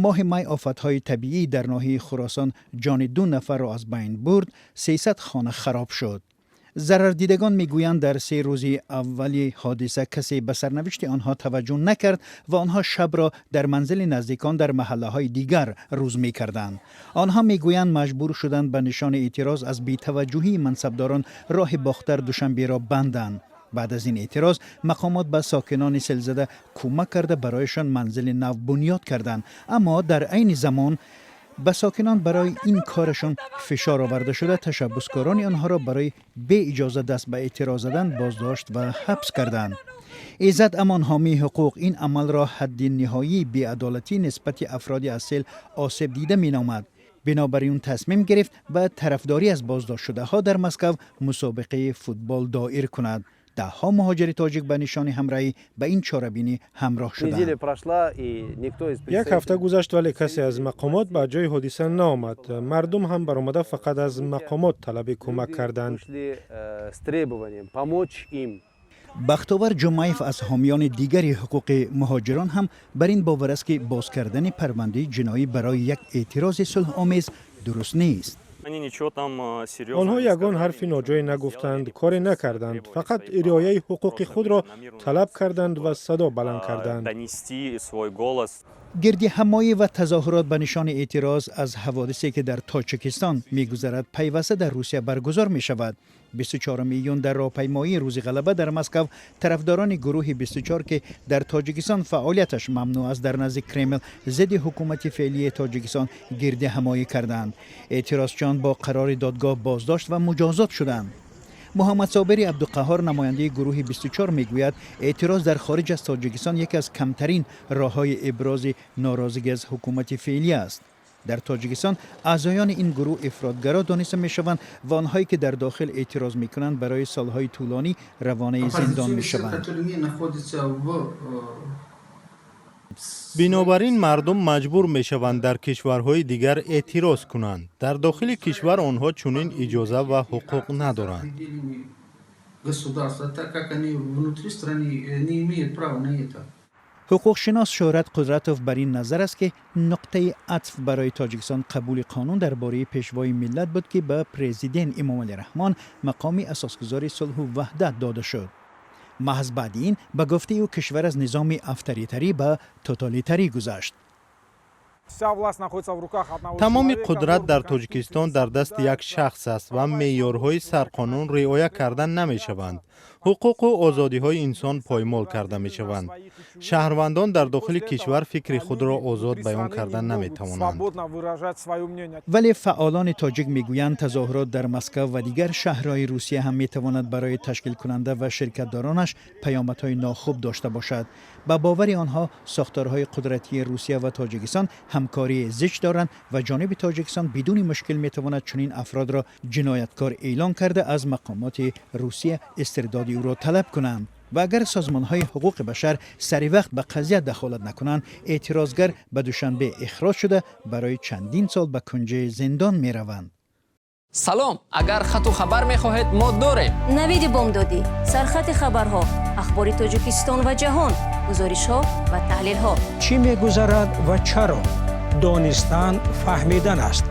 Моҳи май офатҳои табиӣ дар ноҳияи Хуросон ҷони ду нафарро аз байн бурд, 300 хона хароб шуд. Зарардидагон мегӯянд, дар 3 рӯзи аввали ҳодиса касе ба сарнавишти онҳо таваҷҷӯҳ накард ва онҳо шабро дар манзили наздикон дар маҳаллаҳои дигар рӯз мекарданд. Онҳо мегӯянд, маҷбур шуданд ба нишони эътироз аз бетаваҷҷӯҳии мансабдорон роҳи Бохтар Душанберо банданд. Баъд аз ин эътироз мақомот ба сокинони селзада кӯмак карда, барояшон манзили нав бунёд карданд, аммо дар айни замон ба сокинон барои ин корашон фишор оварда шуда, ташаббускорони онҳоро барои беиҷоза даст ба эътироз задан боздошт ва ҳабс карданд. Иззат Амон, ҳомии ҳуқуқ, ин амалро ҳадди ниҳоии беадолатӣ нисбати афроди аз сел осеб дида меномад. Бинобар ин тасмим гирифт ба тарафдорӣ аз боздоштшудаҳо дар Москав мусобиқаи футбол доир кунад. Даҳҳо муҳоҷири тоҷик ба нишони ҳамроҳӣ ба ин чорабинӣ ҳамроҳ шуданд. Як ҳафта гузашт, вале касе аз мақомот ба ҷои ҳодиса наомад. Мардум ҳам баромада, фақат аз мақомот талаби кӯмак карданд. Бахтовар Ҷумаев, аз ҳомиёни дигари ҳуқуқи муҳоҷирон, ҳам бар ин бовар аст, ки боз кардани парвандаи ҷиноӣ барои як эътирози сулҳомез дуруст нест. Онҳо ягон ҳарфи ноҷое нагуфтанд, коре накарданд, фақат риояи ҳуқуқи худро талаб карданд ва садо баланд карданд. Гирдиҳамоӣ ва тазоҳурот ба нишони эътироз аз ҳаводисе, ки дар Тоҷикистон мегузарад, пайваста дар Русия баргузор мешавад. 24 июн дар роҳпаймоии Рӯзи Ғалаба дар Москав тарафдорони гурӯҳи 24, ки дар Тоҷикистон фаъолияташ мамнӯъ аст, дар назди Кремл зидди ҳукумати феълии Тоҷикистон гирдиҳамоӣ карданд. Эътирозчиён бо қарори додгоҳ боздошт ва муҷозот шуданд. Муҳаммадсобири Абдуқаҳҳор, намояндаи гурӯҳи 24, мегӯяд, эътироз дар хориҷ аз Тоҷикистон яке аз камтарин роҳҳои ибрози норозигӣ аз ҳукумати феълӣ аст. Дар Тоҷикистон аъзоёни ин гурӯҳ ифротгаро дониста мешаванд ва онҳое, ки дар дохил эътироз мекунанд, барои солҳои тӯлонӣ равонаи зиндон мешаванд. Бинобар ин мардум маҷбур мешаванд дар кишварҳои дигар эътироз кунанд. Дар дохили кишвар онҳо чунин иҷоза ва ҳуқуқ надоранд. Государства, так как они внутри страны не имеют права на это. Ҳуқуқшинос Шӯҳрат Қудратов бар ин назар аст, ки нуқтаи атф барои Тоҷикистон қабули қонун дар бораи Пешвои миллат буд, ки ба президент Эмомалӣ Раҳмон мақоми асосгузори сулҳу ваҳдат дода шуд. Маҳз баъди ин, ба гуфтаи ӯ, кишвар аз низоми авторитарӣ ба тоталитарӣ гузашт. Тамоми қудрат дар Тоҷикистон дар дасти як шахс аст ва меъёрҳои сарқонун риоя карда намешаванд, ҳуқуқу озодиҳои инсон поймол карда мешаванд. Шаҳрвандон дар дохили кишвар фикри худро озод баён карда наметавонанд. Вале фаъолони тоҷик мегӯянд, тазоҳурот дар Москав ва дигар шаҳрҳои Русия ҳам метавонад барои ташкилкунанда ва ширкатдоронаш паёмадҳои нохуб дошта бошад. Ба бовари онҳо, сохторҳои қудратии Русия ва Тоҷикистон ҳамкории зич доранд ва ҷониби Тоҷикистон бидуни мушкил метавонад чунин афродро ҷинояткор эълон карда, аз мақомоти Русия истирдоди ӯро талаб кунанд ва агар созмонҳои ҳуқуқи башар сари вақт ба қазия дахолат накунанд, эътирозгар ба Душанбе ихроҷ шуда, барои чандин сол ба кунҷи зиндон мераванд. Салом, агар хату хабар мехоҳед, мо дорем. Навиди бомдодӣ, сархати хабарҳо, ахбори Тоҷикистон ва ҷаҳон, гузоришҳо ва таҳлилҳо. Чӣ мегузарад ва чаро? Донистан фаҳмидан аст.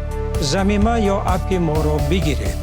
Замима ё аппи моро бигиред.